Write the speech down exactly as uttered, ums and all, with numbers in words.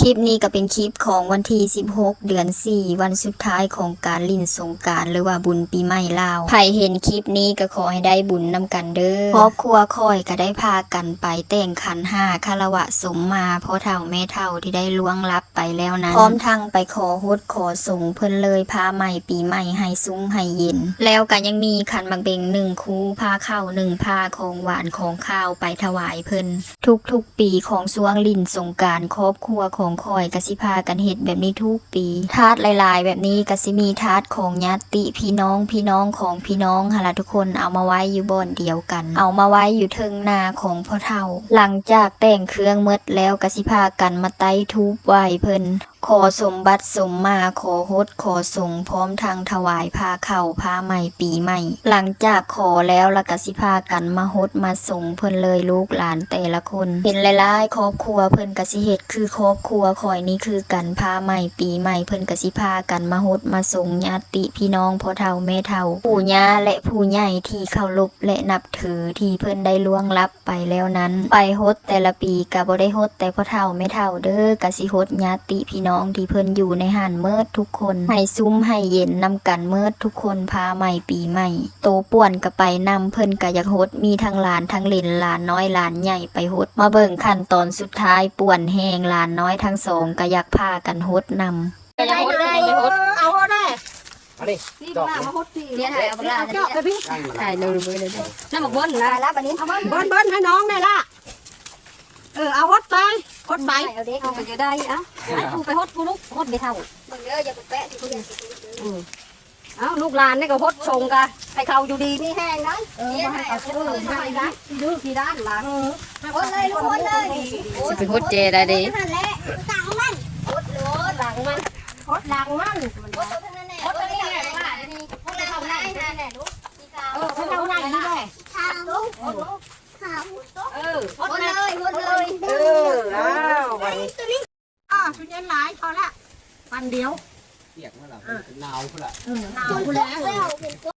คลิปนี้ก็เป็นคลิปของวันที่สิบหก เดือนสี่ วันสุดท้ายของการหลิ้นสงกรานต์ หรือว่าบุญปีใหม่ลาว ไผเห็นคลิปนี้ก็ขอให้ได้บุญนำกันเด้อ ครอบครัวข้อยก็ได้พากันไปแต่งขันห้า คารวะสมมาพ่อเฒ่าแม่เฒ่าที่ได้ล่วงลับไปแล้วนั้น พร้อมทั้งไปขอฮดขอสงเพิ่นเลย พาใหม่ปีใหม่ให้ซุ่มให้เย็น แล้วก็ยังมีขันหมากเบงหนึ่งคู่ พาข้าวหนึ่งพา ของหวานของคาวไปถวายเพิ่น ทุกๆ ปีของช่วงหลิ้นสงกรานต์ ครอบครัวของข้อยก็สิพากันเฮ็ดแบบนี้ทุกปี ถาดหลายๆ แบบนี้ก็สิมีถาดของญาติพี่น้อง พี่น้องของพี่น้องหั้นล่ะทุกคน เอามาไว้อยู่บ่อนเดียวกัน เอามาไว้อยู่เทิงหน้าของพ่อเฒ่า หลังจากแต่งเครื่องหมดแล้วก็สิพากันมาไต้ธูปไหว้เพิ่น ขอสมบัติสมมา ขอฮดขอสง พร้อมทั้งถวายพาข้าวพาใหม่ปีใหม่ หลังจากขอแล้ว แล้วก็สิพากันมาฮดมาสงเพิ่นเลย ลูกหลานแต่ละคน เห็นหลายๆ ครอบครัวเพิ่นก็สิเฮ็ดคือครอบครัวข้อยนี่คือกัน พาใหม่ปีใหม่เพิ่นก็สิพากันมาฮดมาสงญาติพี่น้องพ่อเฒ่าแม่เฒ่า ปู่ย่าและผู้ใหญ่ที่เคารพและนับถือที่เพิ่นได้ล่วงลับ ไปแล้วนั้น ไปฮดแต่ละปีก็บ่ได้ฮดแต่พ่อเฒ่าแม่เฒ่าเด้อ ก็สิฮดญาติพี่น้องที่เพิ่นอยู่ในหั้นเมิดทุกคน ให้ซุ่มให้เย็นนำกันเมิดทุกคน พาใหม่ปีใหม่ โตป่วนก็ไปนำ เพิ่นก็อยากฮด มีทั้งหลานทั้งเหลน หลานน้อยหลานใหญ่ไปฮด มาเบิ่งขั้นตอนสุดท้าย ป่วนแฮง หลานน้อยทั้งสองก็อยากพากันฮดนำ ก็อยากฮด ก็อยากฮด เอาฮดได้ อันนี้ นี่ จอบ มา นี่ มาฮดพี่ เนี่ยถ่ายเอาเวลา เอาจอบไปพี่ ตั้งมา ถ่ายลงเลย นั่นบอกเบิ้ลนะ ตายแล้วบัดนี้ เอาเบิ้ล เบิ้ล เบิ้ลให้น้องแน่ล่ะ เออ เอาฮดไป ฮดไป เอาเด็ก เอาไปอยู่ได้ เอ้า ให้กูไปฮดกูลูก ฮดไปเท่า เบิ่งเด้อ อย่าไปแปะที่เพื่อน อืม เอ้า ลูกหลานนี่ก็ฮดส่งกะ ให้เขาอยู่ดีมีแฮงนะ เออ ให้เขา เออ ให้นะ ที่ดื้อที่ด้านหลัง เออ ฮดเลยลูก ฮดเลย สิไปฮดเจได้เด้ นั่นแหละ หลังมัน ฮดโลด หลังมัน ฮดหลังมัน ฮดตัวนั้นแหละ ฮดตัวนี้แหละ ว่าอันนี้ ฮดไปเท่าไหร่ นั่นแหละลูก เออ ไปเท่าไหร่นี่แหละ ทางลูก เออ ฮดเลย ฮดเลย เออ อ้าว วันนี้ อ่า ชุดเย็นหลาย พอละ วันเดียว เปียกเมื่อไหร่ เออ หนาวเมื่อไหร่ เออ หนาวแล้ว